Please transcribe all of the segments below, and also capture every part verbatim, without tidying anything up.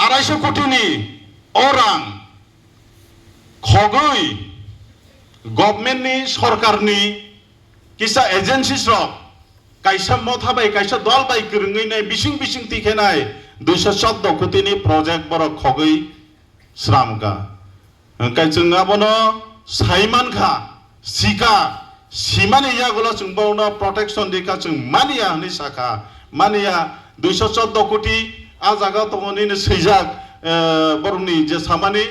arai sho koti ni o rang khogwi government ni, sorkar ni kisa agencies rok kaisa motha bai, kaisa dol bai kwrwngwi nai, bising bising tikhe nai, duiso chordo koti ni project borok khogwi sram kha. Hwnkhe chwng abono sai man kha, si kha, simani yagulo chwng bono protection di kha, chwng mani ya hwnwi sa kha. Mani ya, duiso chordo koti a jaga tongo nini swijak, eh, borokni je samani,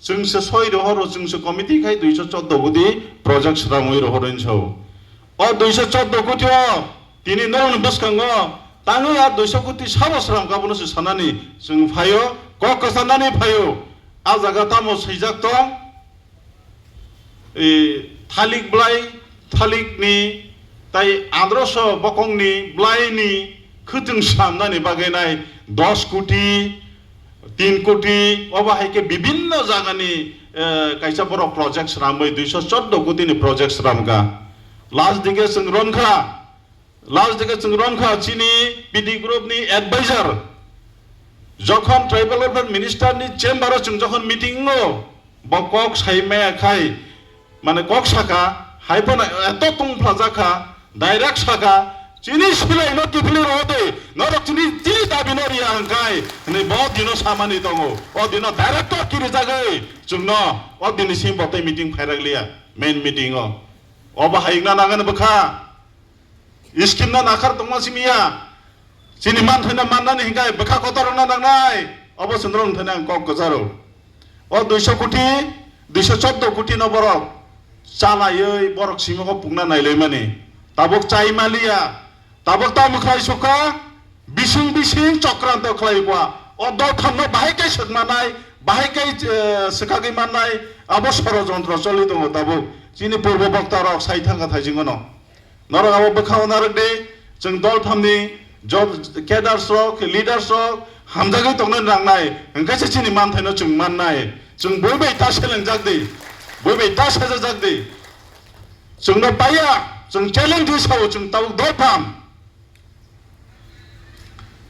chwng se soi rohoro, chwng se committee khai duiso chordo koti project sramwi rohoro hinwi sao. O duiso chordo koti o tini norokni bwskango tangwi a duiso koti sabo sram kha, bono se sanani chwng phaio, kok kwchanani phaio. A jaga tamo swijak tong, e, thalik blai, thalikni, tai androso bokongni blaini khwtwng sramnani bagwi nai dos koti, tin koti, obo hai khe bibinno jagani, eh, kaisa borok project sramwi duiso chordo koti ni project sram kha. Last dike chwng ron kha, last dike chwng ron kha chini P D group ni advisor. Jokhon tribal welfare minister ni chamber o chwng jokhon meeting o, bo kok sai maya khai, mane kok saka, hai phano eto tongphlajak kha, direct saka, chini silai no kiphilwi rw de, norok chini, chini dabi no riya hwnkhe, hwnwi bo dino samani tongo. O dino director kirijagwi chwngno o dini sim bo tei meeting phairak liya, main meeting o. Obo hai wngna nangani bwkha. Scheme no nakhar tongma simi ya. Chini manthaino mannani hinkhai bwkha kotor wngna nangnai. Obo se norok thani ang kok kwcharo. O duiso koti, duiso chordo koti no borok chalaiwi borok simi o pungna nailaimani. Tabuk chai maliya. Tabuk tamo khlai sukha, bising bising chokranto khlai bua. O dol thamno bahai kai swk manai, bahai kai, eh, swkagwi mannai, abo sorojontro choli tongo tabuk. Chini purbo bokta rok sai thangkha thaisingo no. Norok abo bwkhao narwk di, chwng dol thamni jo-, cadres rok, leaders rok hamjagwi tongna nangnai, hwnkhe se chini manthaino chwng mannai. Chwng bui bai ta selengjak di, bui bai ta sajajak di. Chwngno paiya, chwng challenge di sao, chwng tabuk dol tham.